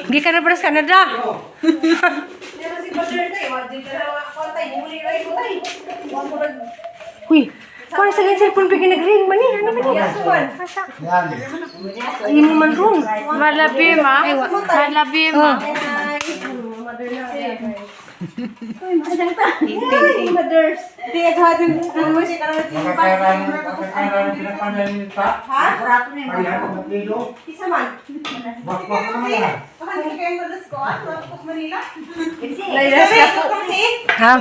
Gikan na sa Canada. Uy, para sa ganyan cellphone bigyan nag-ring man eh. Ano ba niya? Asa? Ay, mo man ron. Malabi ma. Malabi ma. Makakaroon pinapanalin pa? Ha? Kilo? Isa man. Bakbak naman ah. Ha?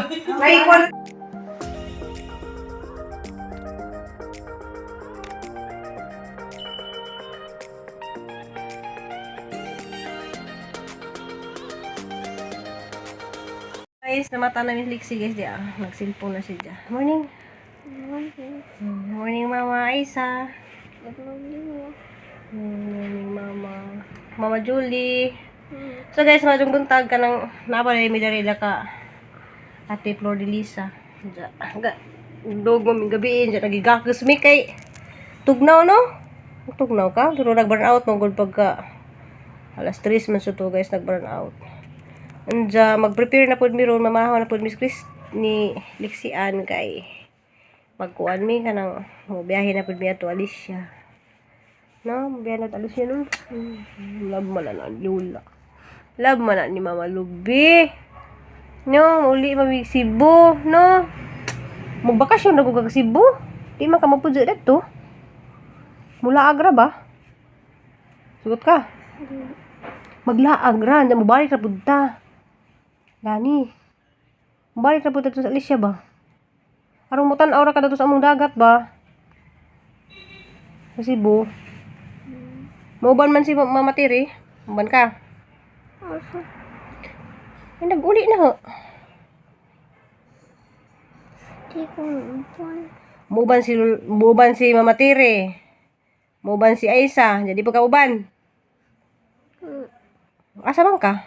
Guys, namata na mi Lixie guys di ah. Nagsilpon na siya. Morning. Morning, Mama Aisa. Good morning. Morning, Mama. Mama Julie. So guys, majong buntag ka ng napalay mi diri ka Ate Flor de Lisa. Diya, ga, dog mo ming gabi diya nagigakos mi kay tugnaw no? Tugnaw ka pero nag burn out mong gud pagka alas 3 man sa to guys nag burn out. Anja mag-prepare na pud mi ron mamahaw na pud Miss Chris ni Lixian kay magkuan mi kanang mo biyahe na pud mi ato Alicia. No, biyahe na to Alicia no. Love man na na Lola. Love man na ni Mama Lubi. No, uli mami Cebu, no. Magbakasyon na ko kag Cebu. Di man ka magpudyo dito. Mula agra ba? Sugot ka. Maglaag ra, nya mobalik ra pud ta. Gani. Mobalik ra pud ta sa Alicia ba? Aron mo tan-aw ra ka dito sa among dagat ba? Sa Cebu. Mauban man si Mama Tiri. Uban ka. Asa? Ay, nag-uli na ho. Di ko mabuhay. Muuban si Mama Tire. Muuban si Aisa. Jadi pagka uban. Asa bang ka?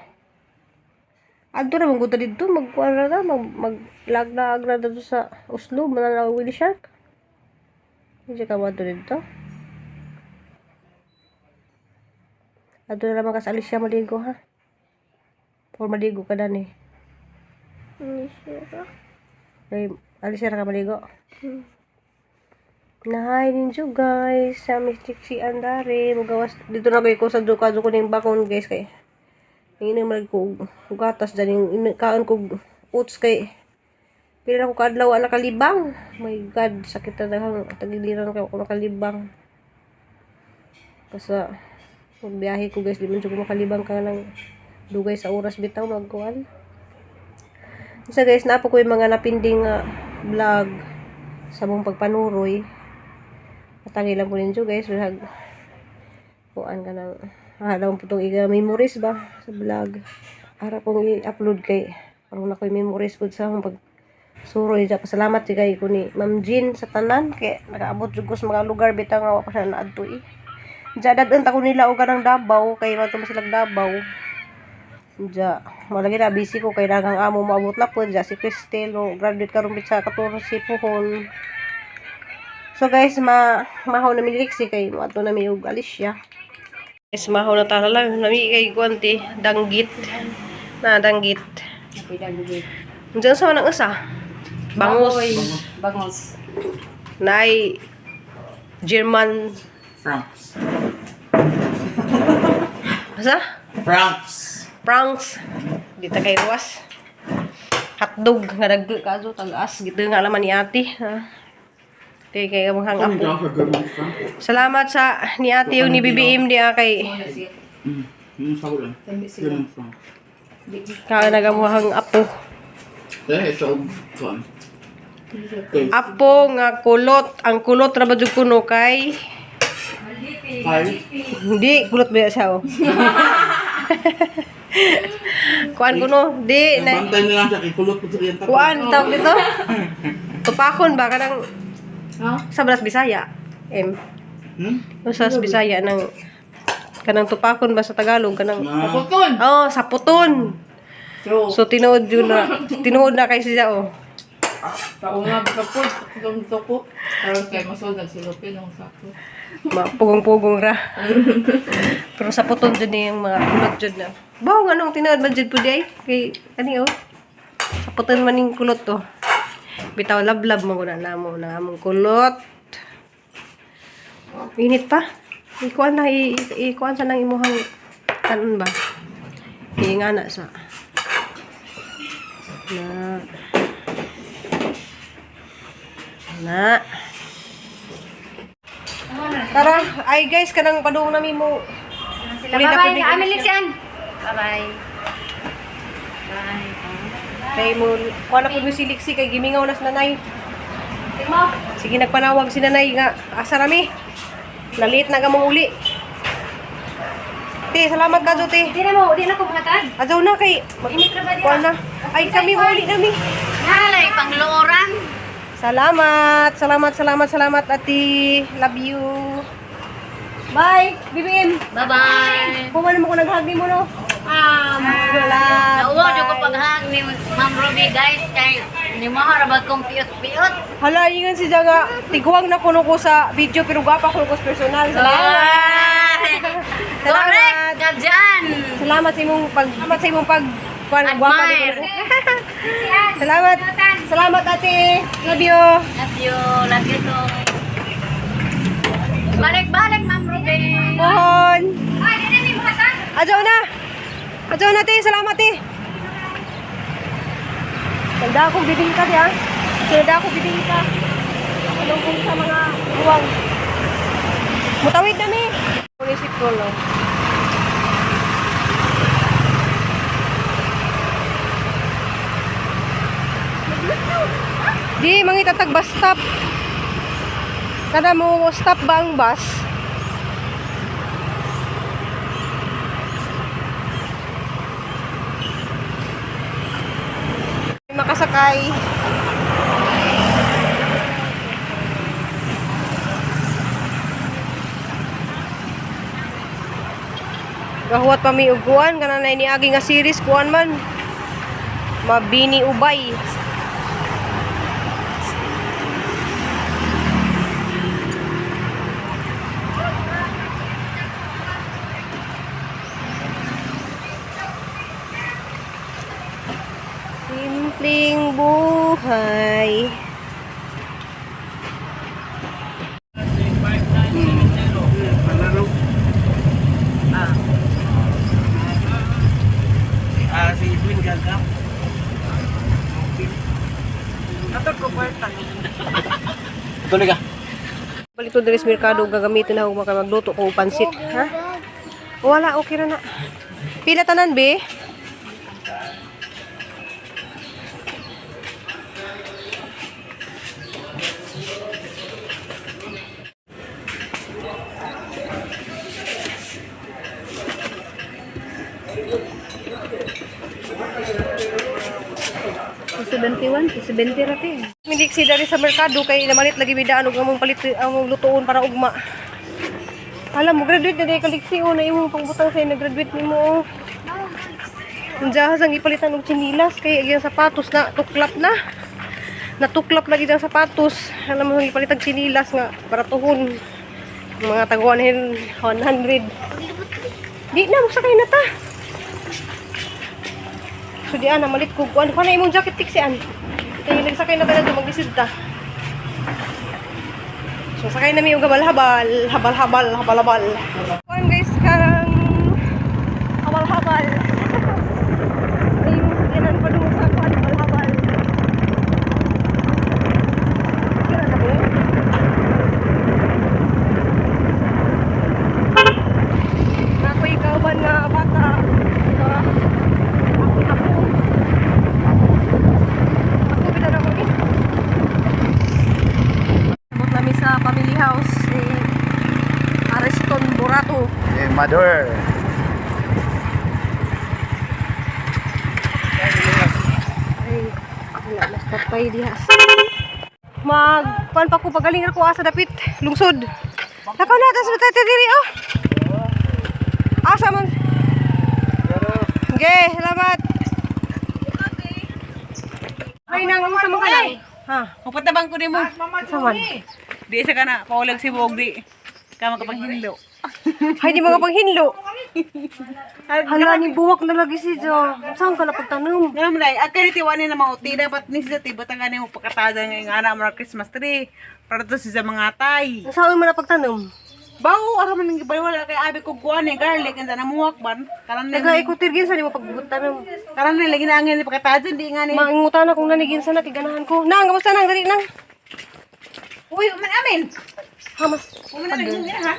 Adto ra man gud ta didto magkuan ra ta mag maglaglag ra dito sa Oslo mananaw Willie Shark. Hindi ka mo dito. Adto na lamang ka sa Alicia maligo ha. Or maligo ka dan eh. Hindi siya. Ay, Alicia ra ka maligo. Nahay ninyo guys sa Mystic si Andare. Mugawas dito na kayo ko sa duka ko ning bakon guys kay. Ingin man ko og gatas dyan yung kaon ko oats kay. Pila na ko kaadlaw ang nakalibang. My God, sakit na daghang tagiliran ko ako nakalibang. Kasa magbiyahe ko guys, di man jud ko makalibang ka ng dugay sa oras bitaw magkuan. Sa guys, naapo ko yung mga napinding vlog sa mong pagpanuroy. Patangin lang ko ninyo guys. Vlog. Kuan ka ng alam po itong iga memories ba sa vlog. Ara pong i-upload kay aron na ko'y memories po sa akong pag suroy dyan. Pasalamat si kay ko ni Ma'am Jean sa tanan kay nakaabot jud ko sa mga lugar bitaw nga wa pa siya naadto eh. Diyan dadun ta ko nila og kanang Davao kay mato man silang Davao. Diya, malagi na busy ko kay daghang amo maabot na po diya si Cristel o graduate karon bit sa 14 puhon. So guys, ma mahaw na mi Lixie kay moadto na mi og Alicia. Guys, mahaw na tala lang nami kay kuanti danggit. Na danggit. Diyan sa manang usa. Bangus. Bangos. Nay German Franks. asa? Franks. Pranks. Dito kay Ruas. Hotdog nga dagko kaso tag-as gito nga laman ni ate. Ha? Kay kay among hang apo. Salamat sa ni ate yung ni BBM diya kay Yung sa ulan. Yung Franks. ka nagamuhang apo. Eh, ito ang kuan. Apo nga kulot, ang kulot ra ba jud kuno kay Five. hindi kulot ba siya oh. Kuan kuno, di na Bantay na lang siya kay kulot po sa iyang tapos. kuan tawag dito. Tupakon ba kanang sa Bras Bisaya? M. Hmm? Sa Bisaya ng kanang tupakon ba sa Tagalog kanang Na. Puton. Oh, sa puton. True. So tinuod yun na tinuod na kay siya oh. Tauna ka po. Tumto ko. Karon kay masod nagsulupin ang sako. Pugong-pugong ra. Pero sa puton jud ni yung mga kulot jud na. Bawo nga nung tinuod man jud pud ay kay kani oh. Sa puton man ning kulot to. Bitaw lablab mo na namo na among kulot. Init pa. Ikuan na ikuan sa nang imuhang kanon ba? Iingana sa. Na. Na. Tara, ay guys, kanang padung nami mo. Sila. Uli na Bye-bye. pwede. Amin Lixian. Bye-bye. Bye. Kay mo, kuha na po yung siliksi kay gimingaw na sa nanay. Sige, nagpanawag si nanay nga. Asa rami? Nalit na gamong uli. Te, salamat ka, te. Di na mo, di na ko mahatag. Adyaw na kay Init ra ba diha? kuha na. Ay, kami uli nami. Nalay pangluoran. Salamat, salamat, salamat, salamat, ati. Love you. Bye, BBM. Bye-bye. Kung ano mo ko naghagi mo, no? Wala. Nauwa jud ko paghang ni Ma'am Ruby guys kay ni mo ra kong piot-piot. Hala, ingan si Jaga. Tiguang na kuno ko sa video, pero gwapa kuno ko sa personal. Salamat. Correct ka dyan. Salamat sa imong pag kuan gwapa ni Admire. kuno ko. Salamat. Salamat, ate. Love you. Love you, love you too. Balik-balik Ma'am Ruby. Mohon. Ay, di na ni mahatag. Adyaw na. Adyaw na, te. Salamat, te. Tanda akong bibingka, te, ha? Tanda akong bibingka. Kalungkong sa mga buwang. Mutawid na, mi. Munisip ko, no? Di, mangitatag bus stop. Kada mo stop ba ang bus? Makasakay. Gahuwat pa mi og kuan kana na niagi nga series kuan man. Mabini ubay. Simpleng buhay. Ah, si Edwin Gaga. Tuloy ka. Balik to diri sa merkado gagamitin na ako magluto ko pansit, ha? Wala, okay ra na. Pila tanan be? Milik si dari sa merkado kay namalit lagi bidaan og among palit among lutuon para ugma. Alam mo graduate na dahil kaliksi o na imong pangbutang sa nag-graduate nimo oh. Ang jahas ang ipalitan og tsinilas kay ang sapatos na tuklap na. Natuklap lagi ang sapatos. Alam mo ang ipalitan tsinilas nga baratuhon. Mga tag 100. Di na magsakay na ta. So di ana malit ko kuan ko na imong jacket tiksian. Kay nagsakay na tayo maglisod ta. So sakay na mi og habal-habal, habal-habal, habal-habal. Kuan guys karang habal-habal. Ay imong sakyanan pa dung sa kuan habal-habal. Kira na ko. Ako ikaw ba nga bata? Ako ako. Ako bitan ako eh. Abot namin sa family house ni Ariston Borato. Eh, mother. Ay, wala mas patay diha. Mag kuan pa ko pagaling ra ko asa dapit lungsod. Nakaw na tas matay diri oh. Asa man? Okay, salamat. Ay nang unsa man ka nang? Ha, Upatabang ko nimo. unsa man? Di sa kana paulag si Buog di. Kama ka panghinlo. Hay di mga panghinlo. Hala ni buwak na lagi si Jo. Saan ka na pagtanom? Nga man ay, agkani tiwanin na mga uti, dapat ni sila tiba tangani mo pagkatada ng anak mo Christmas tree. Para to siya mga tay. Saan mo na pagtanom? Bawo, ara man nang wala kay abi ko kuan eh, garlic and namuwak man. Karan na Naga-ikutir sa ni mo pagtanom. karan na lagi na angin ni pagkatada di nga ni. Maingutan na kung nanigin sa nakiganahan ko. Nang, kamusta nang? Dali nang. Uy, man amin. Hamas. Uman na lang yun, ha.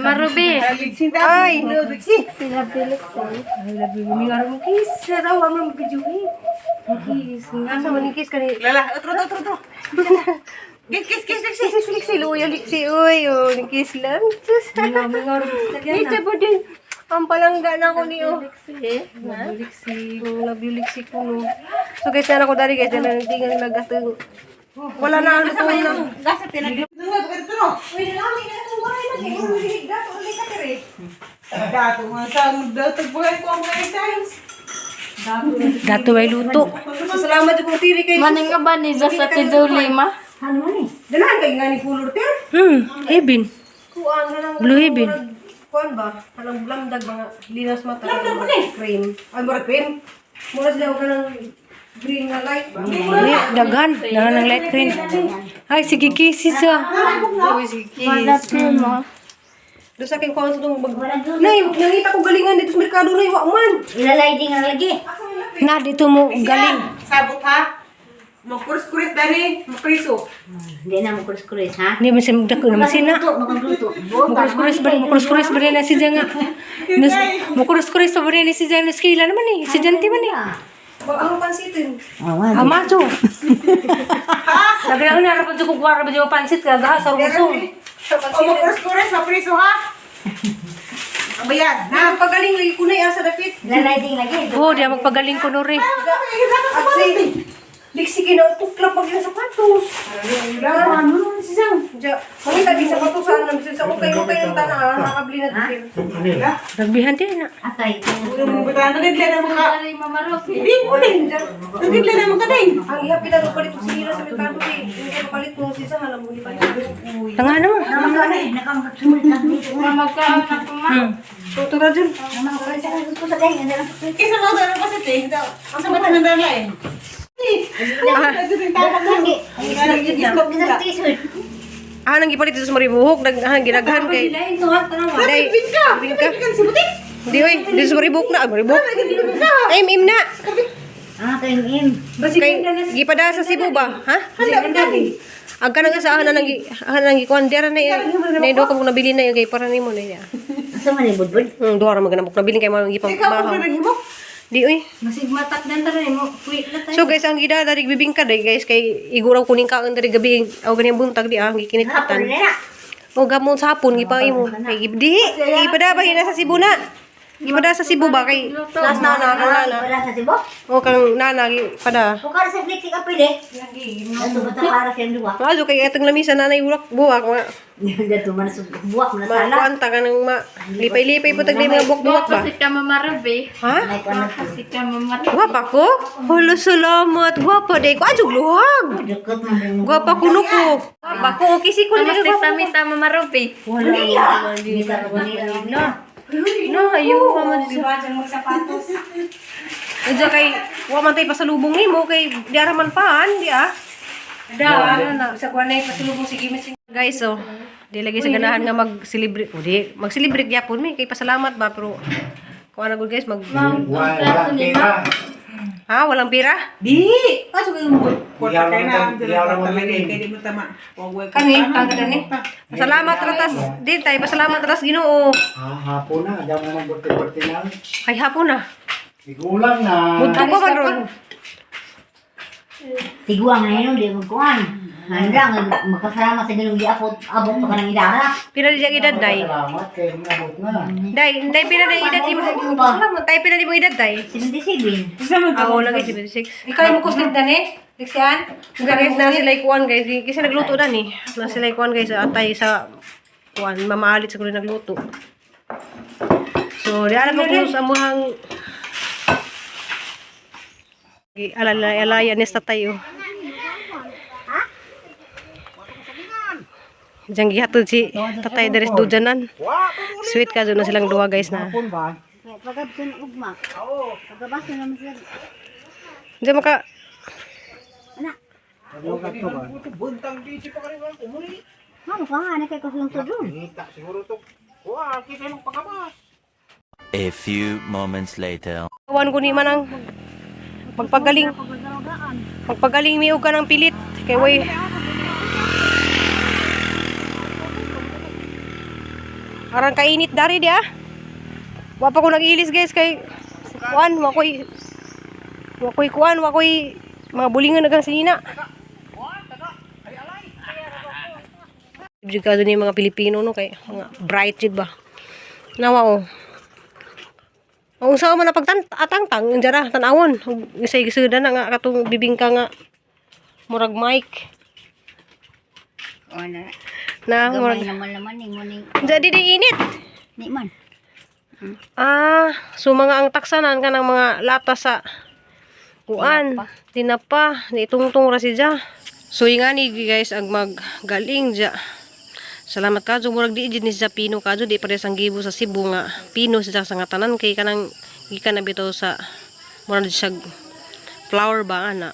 Marubi. Sinta. Ay. Lubiksi. Sila Felix eh. I love you. Mingar mo kiss. Sa daw, amang magkajuhi. Kiss. Asa man ni kiss kani. Lala, otro, otro, otro. Kiss, kiss, kiss, kiss. Kiss, kiss, liksi, luya, liksi, uy, oh, ni kiss lang. Sus. Dito po din. Ang palangga na ko niyo. Liksi. Love you, liksi ko, no. So guys, sana ko dari guys, dahil nagtingan nagatong. Wala na ang luto na. Gasa tinag. Nunga pagkato no. Uy, nalami na itong bahay na kayo. Dato, ulit ka tere. Dato nga sa dato buhay ko ang mga times. Dato ay luto. So, salamat kung tiri kayo. Maning ka ba ni Zas at Tiduli, ma? Dalahan kayo nga ni Pulor Ter. Heaven. Kuan na lang. Blue Heaven. Kuan ba? Kanang blamdag mga linas mata. Blamdag ko ni. Cream. Ay, mura cream. Mura sila ka ng green na light ba? Daghan. Daghan ng light green. Ay, sige, kisses ah. Uy, sige. Doon sa aking kuan sa itong bag. Nay, nangita ko galingan dito sa merkado nay, wa man. Ilalay din ang lagi. Na, dito mo galing. Sabot ha. Magkuris-kuris dani, magkriso. Hindi na mo kuris-kuris ha. Hindi mo siya magdako naman sina. Luto, magluto. Mukuris-kuris ba rin, mukuris-kuris ba rin na si Janga? Mukuris-kuris pa ba rin si Janga? Naskila naman eh. Si Janti man eh. Ba ang pansitin. Amato. Lagi na harapan ko kuwara ba yung pansit ka gaha sa ruso. O magkuris-kuris, magkriso ha. Ang bayad, na. Na, pagaling lagi ko na asa dapit. Ilalay din lagi. Oh, di magpagaling ko nori. At say, liksi kinautuklap pag yung sapatos. Ano naman si Jang? Ja, mangita di sapatos saan nang sa ukay-ukay ng tana, nakabili na dito. Ragbihan din na. Atay. Yung buta na nagla na mga. Hindi mo din. Nagla na mga kading. Ang ihapit na palit ko sila sa merkado eh. Hindi ko palit ko si sa alam mo di pa. Tanga naman. Tutura dyan. Kaysa mga ganun kasi te. Ang sa mata ng dala eh. Ah, nang gipalit dito sa Maribuhok, nag ah, ginaghan kay. Day, Bingka! Bingka. Bingka si Butik! Di oy, dito sa Maribuhok na, ah, Maribuhok. Ay, im na. Ah, kayong im. Kay gipada sa Cebu ba? Ha? Ang kanang sa ahan nang ahan nang gikuan dira na na do ka mo nabili na kay para nimo na ya. Asa man ni budbud? Duha ra maganabok nabili kay mo gipang Ikaw ang bahaw. naghimo. Di oy. Masig matak dan tanan mo. Wait na tayo. So guys, ang gida dari bibingka day guys kay iguraw kuning kaon dari gabi aw ganyan buntag di ah Hapon gikinitkitan. na. O gamon sa hapon gipa imo. Kay di gipada ba hina sa Cebu na. Gipada sa Cebu ba kay last na na na na. Wala sa Cebu. O kang nana gipada. Kung sa Flexi ka pili. Dato ba para sa duwa? Maadyo kay atong lamisa nanay ulak buwak ma. Dato man sa buwak man sala. Makuanta ka ng ma lipay-lipay po tag mga buwak-buwak ba. Kasi ka mamarabi. Ha? May kuan na. Kasi ka mamarabi. Gwapa ko? Hulo salamat. Gwapa day ko. Adyo luhag. Dukot man din. Gwapa kuno ko. Gwapa ko. Okay si kuno. Mas tita mamarabi. Wala. Hindi ka ko nila. No, ayaw pa man sa Adyo kay wa man tay pasalubong nimo kay di ara man paan di ah. Da, ano na. Sa kuan na pasalubong si Gimis. Guys, oh, di lagi sa ganahan nga mag-celebrate. O di, mag-celebrate gyapon mi kay pasalamat ba pero kuan na gud guys mag Walang pera. Ha, walang pira? Di! Kaso kayo mo. Kwarta kayo na. Iyaw lang Kwarta magbili. kay di mo tama. Kani, tanggalan ni. Pasalamat ratas din tayo, pasalamat ratas Ginoo. Ah, hapon na. Diyan mo magburti-burti na. Ay hapon na. Igulang na. Mudto pa man ron. Tiguang na yun, di mo kuan. Handa nga magpasalamat sa Ginoo giapot abot pa kanang idara. Pila di edad day. Salamat kay nabot na. Day, day pila na edad imo. Salamat tay pila di mo edad day. 77. Ah, lagi 76. Ikaw yung mukuslit na ni? Liksian? Guys, na sila ikuan guys. Kasi nagluto na ni. Na sila ikuan guys atay sa kuan mamaalit siguro nagluto. So, di alam mo kung sa amuhang alala alaya ni sa tayo. Diyan gihatod si Tatay Daris Dujanan. Sweet ka na silang duwa guys na. Hapon ba? Diyan maka Ano ka to ba? A few moments later. Kawan ko ni manang magpagaling. Magpagaling mi og ka ng pilit kay way. Arang kainit dari di ah. Wa pa ko nag-ilis guys kay kuan wa koy wa koy kuan wa koy mga bulingan nagang sinina. Jud ka ni mga Pilipino no kay mga bright jud ba. Nawa oh. Ang usa man na pagtan atangtang ang jara tan-awon ug isay gisudan na nga katong bibingka nga murag mic Wala. na murag Gamay naman naman ni mo ni jadi di init. ni man. Ah, so mga ang taksanan kanang mga lata sa kuan, tinapa, itungtong ra siya. So ingani guys ang maggaling ja. Salamat kadyo murag di jud ni siya pino kadyo di parehas ang gibo sa Cebu nga pino siya sa nga tanan kay kanang gikan na bitaw sa murag di siya flower ba ana.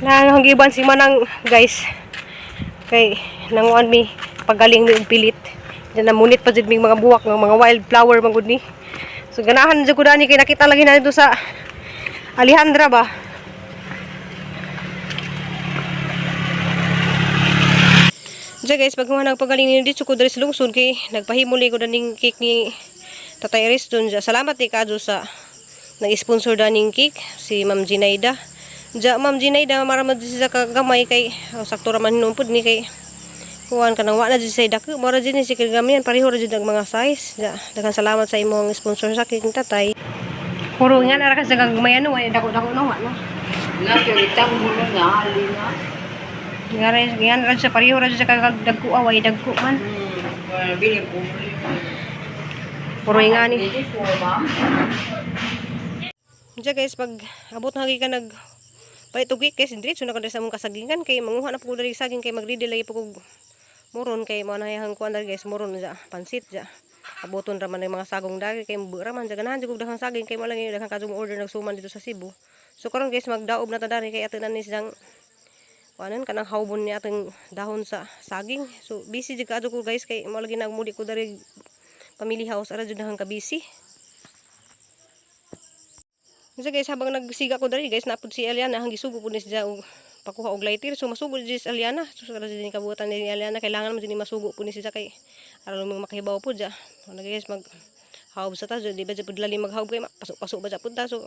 Nang giban si Manang guys. Kay nanguan mi pagaling mi og pilit. Diyan namunit pa jud mi mga buwak ng mga wild flower man gud ni. So ganahan jud ko dani kay nakita lagi na dito sa Alejandra ba. Diyan guys, pag human pagaling ninyo dito ko diri sa lungsod kay nagpahimuli ko daning cake ni Tatay Aris dun. Diyan. Salamat ni kadyo sa nag-sponsor daning cake si Ma'am Ginaida. Diyan Ma'am Ginaida maramad siya kagamay kay oh, sakto ra man hinuon pud ni kay kuan kanang wa na jud say dako mora jud ni si kagamihan pareho ra jud ang mga size. Diyan, daghang salamat sa imong sponsor sa cake ni Tatay. Puro nga ara ka sa kagamayan no, wala dako-dako no, wa no. Na kay itang mo na alina. Nga ra nga ra sa pareho ra jud sa kagdagko away dagko man. Bili ko. Puro nga ni. Bili ko ba? Diyan guys, pag abot na ka nag palit og cake guys, diretso na ko diri sa among kasagingan kay manguha na po ko diri saging kay magready lagi po kog moron kay mao na hayang kuan diri guys, moron ja, pansit ja. Aboton ra man ang mga sagong dagi kay ra man ja ganahan jud kog daghang saging kay mo lang yun, daghang kadtong order nagsuman dito sa Cebu. So karon guys, magdaob na ta diri kay ato na ni silang kuanan kanang hawbon ni atong dahon sa saging. So busy jud kaadto ko guys kay mao lagi nagmuli ko diri family house ara jud nahang ka busy. Kasi guys, habang nagsiga ko dali guys, napod si Eliana, hanggi gisugo po ni siya og pakuha og lighter. So masugo di si Eliana. So sa din kabuatan ni Eliana, kailangan man din ni masugo po ni siya kay aron mo makahibaw po dya. So na guys, mag haob sa ta, so, di ba dya pud lalim maghaob kay pasok-pasok ba dya pud ta. So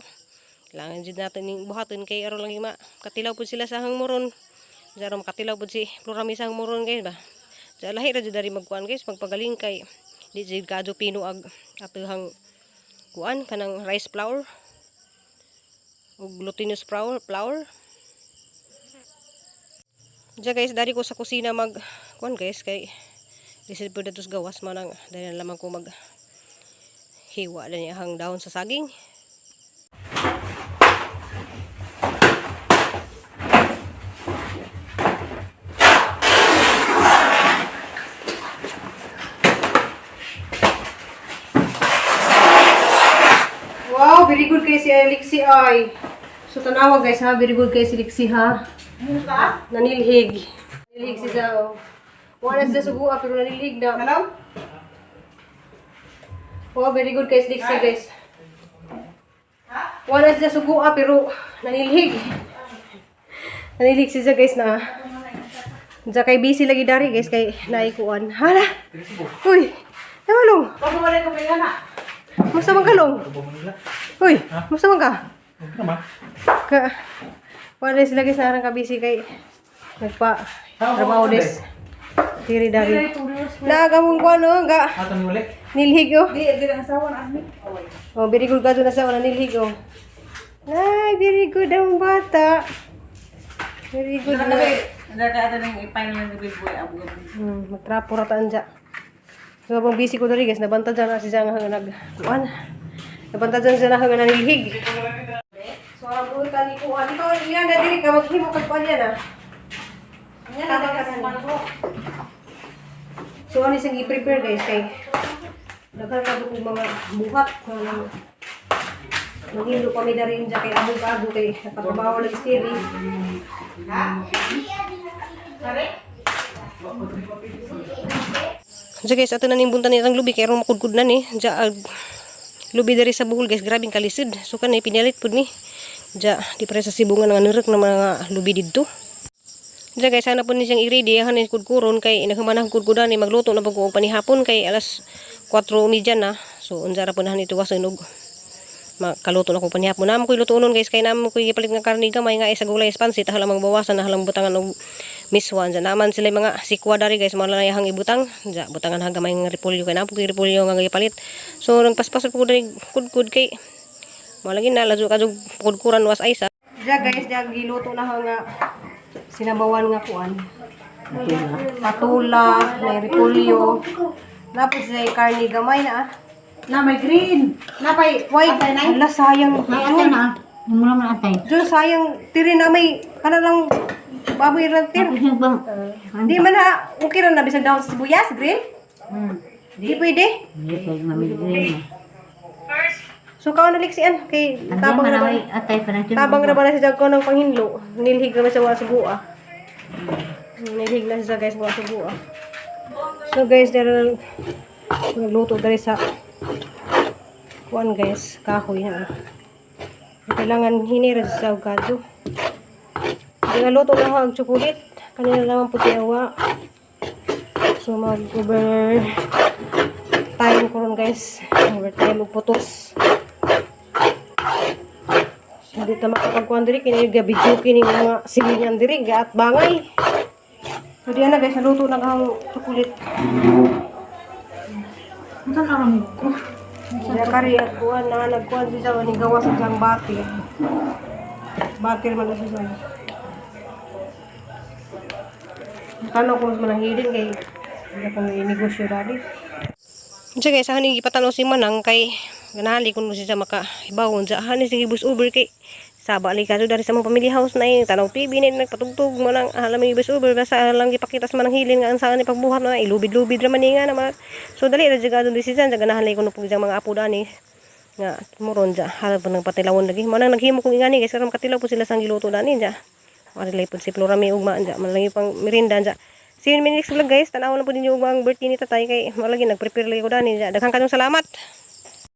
kailangan jud natin ning buhaton kay aron lang ma katilaw pud sila sa hangmuron. Dya aron makatilaw pud si Florami sa hangmuron guys ba. Dya lahi ra jud dari magkuan guys, magpagaling kay di jud kadyo pino ag atuhang kuan kanang rice flour o glutinous flour. Diyan guys, dari ko sa kusina mag kuan guys kay lisod po datos gawas man ang dahil na lamang ko mag hiwa na niya hang dahon sa saging. Wow, very good kay si Alexi ay. So tanawa guys ha, very good kay si Alexi ha. Nanilhig. Nanilhig si Zao. Wala siya sugua pero nanilhig na. Hello? Wow, very good kay si Alexi guys. Wala siya sugua pero nanilhig. Nanilhig si Zao guys na. Diya kay busy lagi dari guys kay naikuan. Hala. Uy. Namalong. Pag wala ko may anak. Musta man kalong? Uy, musta man ka? Ka wala sila guys narang kabisi kay nagpa trabaho des. Diri dari. Naagamong ko ano ga. Nilhig oh. Di, di ang asawa na ami. Oh, very good ka na sa una nilhig oh. Ay, very good ang bata. Very good na. Hindi ka ata nang ipinal ng gabi boy abo gabi. Magtrapo ra taan dya. So, habang busy ko diri guys, nabanta dyan na si Zang hanggang nag kuan. Nabanta dyan siya na hanggang nanilhig. So, ang buhay ka ni kuan. Ikaw, yan na diri ka maghimo kag kuan yan ah. Tabang ka na. So ano siyang i-prepare guys kay daghan ka kog mga buhat kung Nangilo pa mi dari dyan kay abog ado kay nakatrabaho lagi si Terry. So guys, ato na ning buntan ni ang lubi kay aron makudkud na ni. Diya lubi diri sa Bohol guys, grabing kalisod. So kanay pinalit pud ni. Diya di pa sa sibungan nga nurek na mga lubi didto. Diya guys, sana po ni siyang i-ready han ni kudkuron kay naghuman ang kudkudan ni magluto na pag og panihapon kay alas 4:30 na. So unsa ra po na ito wason og makaluto na ko panihapon. Namo ko'y luto nun guys kay namo ko'y gipalit nga karne gamay nga isa gulay pansit halamang bawasan na halang butangan og miswa. Diyan naman sila yung mga sikwa dari guys, mga lanayahang ibutang. Diyan butangan ha gamay nga repolyo kay namo ko'y repolyo nga gipalit. So nagpaspas ko diri kudkud kay malagi na ladyo kadyo kudkuran was ay sa. Diyan guys, diyan giluto na ha nga sinabawan nga kuan. Patula, may repolyo. Tapos ay karne gamay na ah. Na may green. Na pay Why? Ala, sayang. Jun, na. Mo naman atay. Jun, sayang. Tiri na may, kana lang, baboy ra tir. Di man ha, okay ra na, bisag daw sa sibuyas, green? Di pwede. Hindi pa yung green. So, kaon na liksian, kay tabang na ba? Atay pa na Tabang na ba na siya ko ng panghinlo? Nilhig na ba siya wa sa buа? Nilhig na siya guys wa sa buа. So guys, dara nagluto diri sa kuan guys, kahoy na. Kailangan hinira sa kadyo. Nagluto na ang chocolate. Kanina naman puti awa. So mag over time ko ron guys. Over time og putos. So, hindi ta makapagkuhan diri kini gabi kini mga silingan diri gaat bangay. So diyan na guys, naluto na ang chocolate. Unsa karon ko? Siya kari at kuan na nagkuan siya sa ni gawa sa siyang batir. Batir man na siya sa. Kano ko mas manang hilin kay hindi akong negosyo dali. Siya guys, hani gipatanaw si Manang kay ganahan ko no siya maka ibawon sa hani sige bus over kay saba li kaso dari sa mga family house na yun tanaw TV na yun, nagpatugtog mo nang alam yung bus over basta lang gipakita sa manang hilin nga ang saan ni pagbuhat na ilubid-lubid ra man ni nga naman. So dali ra jud adong decision sa ganahan li kuno pug mga apo dani nga moron ja halad po nang patilawon lagi mo nang naghimo kong ingani guys karon katilaw po sila sang giluto dani ja. Marilay po si Flora may ugma ja man lang pang merinda ja. See you in my next vlog guys. Tanaw na po ninyo ugma ang birthday ni tatay kay malagi nagprepare lagi ko dani ja. Daghang kayong salamat.